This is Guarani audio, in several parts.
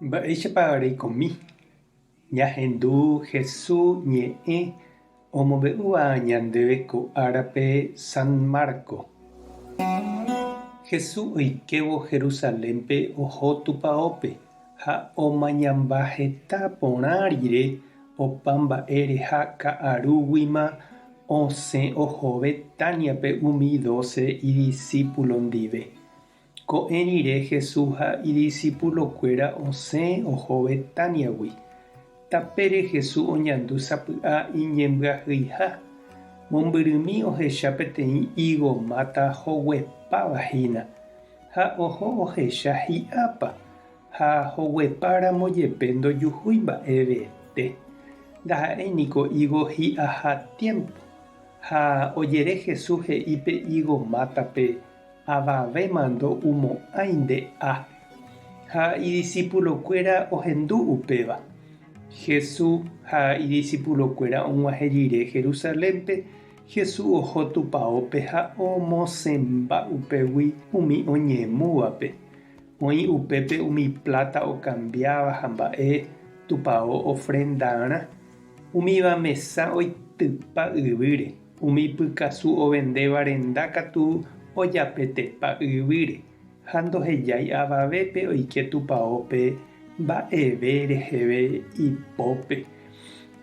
Mba'éichapa reikomi? Ñahendu Hesu ñe'ẽ omombe'úva ñandéve ko árape San Marco. Hesu oikévo Jerusalénpe oho tupaópe ha omañamba heta porã rire opa mba'e reha ka'arúguima osẽ oho Betániape umi dóse idisípulo ndive. Ko'ẽ rire Jesús ha idisipulokuéra osẽ oho Betániagui. Tapére Jesús oñandu sapy'a iñembyahyiha. Mombyrymi ohecha peteĩ ígo máta hoguepáva hína, ha oho ohecha hi'ápa, ha hoguepa ramo jepe ndojuhúi mba'evete. Ndaha'éi niko ígo hi'aha tiémpo. Ha ojere Jesús he'i pe ígo mátape, Avavéma ndo'umo'ãi nde a. Ha idisipulokuéra ohendu upéva. Jesús ha idisipulokuéra og̃uahẽ rire Jerusalénpe, Jesús oho tupaópe ha omosẽmba upégui umi oñemúvape. Oĩ upépe umi pláta okambiáva ha mba'e tupao ofrendarã, umíva mesa oitypa yvýre. Umi pykasu ovendéva renda katu ojapetepa yvýre ha ndohejái avavépe oike tupaópe mba'eve reheve ipópe.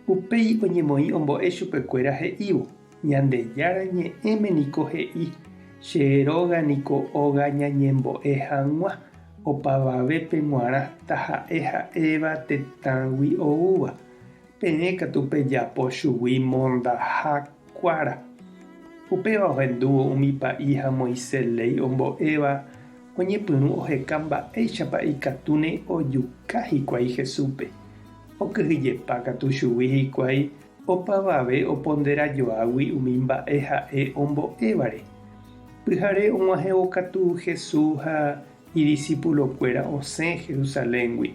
Upéi oñemoĩ ombo'e chupekuéra he'ívo, Ñandejára ñe'ẽme niko he'i, Che róga niko óga ñañembo'e hag̃ua, opavavépe g̃uarã taha'e ha'éva tetãgui oúva. Peẽ katu pejapo chugui mondaha kuára. Upéva ohendúvo umi pa'i ha Moisés léi ombo'éva oñepyrũ oheka mba'éichapa ikatúne ojuka hikuái Jesúspe. Okyhyjepa katu chugui hikuái opavave oponderajoágui umi mba'e ha'e ombo'évare. Pyhare og̃uahẽvo katu Jesús ha idisipulokuéra osẽ Jerusaléngui.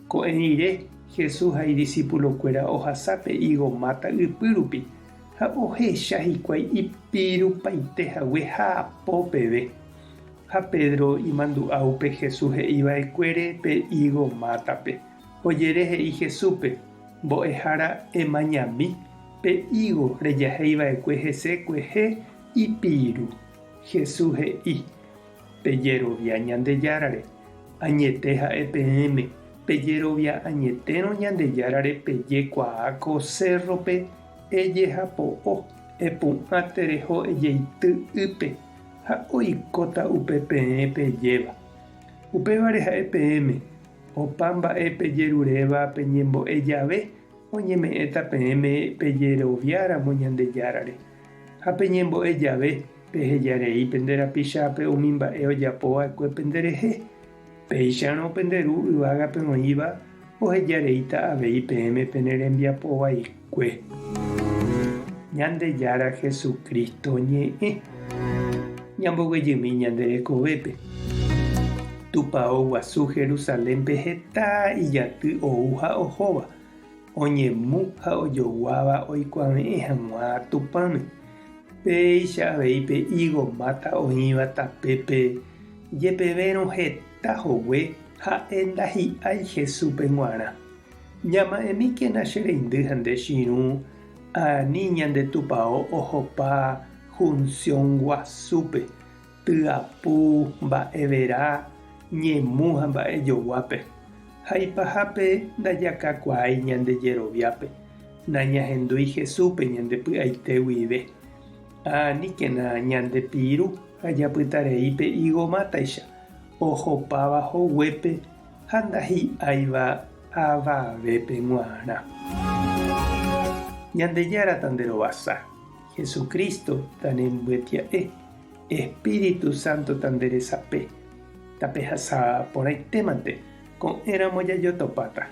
Ko'ẽ rire, Jesús ha idisipulokuéra ohasa pe ígo máta ypy rupi, ha ohecha hikuái ipirupaite hague hapo peve. Ha Pedro imandu'a upe Jesús he'i va'ekuére pe ígo mátape. Ojere he'i Jesúspe, Mbo'ehára emañami, pe ígo rejahéi va'ekue hese kuehe ipiru. Jesús he'i, Pejerovia Ñandejárare. Añete ha'e peẽme, pejerovia añetérõ Ñandejárare peje kuaa ko sérrope ejehapo'o, epu'ã tereho ejeity ýpe, ha oikóta upe peẽ pejéva. Upévare ha'e peẽme, opa mba'e pejeruréva peñembo'e jave oñeme'ẽta peẽme pejeroviáramo Ñandejárare. Ha peñembo'e jave, Pehejarei pende rapichápe umi mba'e ojapo va'ekue penderehe, péicharõ pende Ru yvágape oĩva ohejareíta avei peẽme pene rembiapo vaikue. Ñandejára Jesucristo ñe'ẽ. Ñamboguejymi ñande rekovépe. Tupao guasu Jerusalénpe heta ijaty ou ha ohóva, oñemu ha ojoguáva oikuave'ẽ hag̃ua Tupãme. Péicha avei pe ígo máta oĩva tapépe jepevérõ heta hogue ha'e ndahi'ái Jesúspe g̃uarã. Ñama'ẽmíkena che reindy ha nde chirũ ani ñande tupao ohopa junción guasúpe, tyapu, mba'evera, ñemu ha mba'ejoguápe. Ha ipahápe ndajakakuaái ñande jeroviápe. Nañahendúi Jesúspe ñande py'aite guive. Aníkena ñande piru ha japytarei pe ígo mátaicha, ohopáva hoguépe ha ndahi'áiva avavépe g̃uarã. Ñandejára tanderovasa, Jesucristo tanembyetia'e, Espíritu Santo tanderesape, tapehasa porãitémante, ko'ẽramo jajotopáta.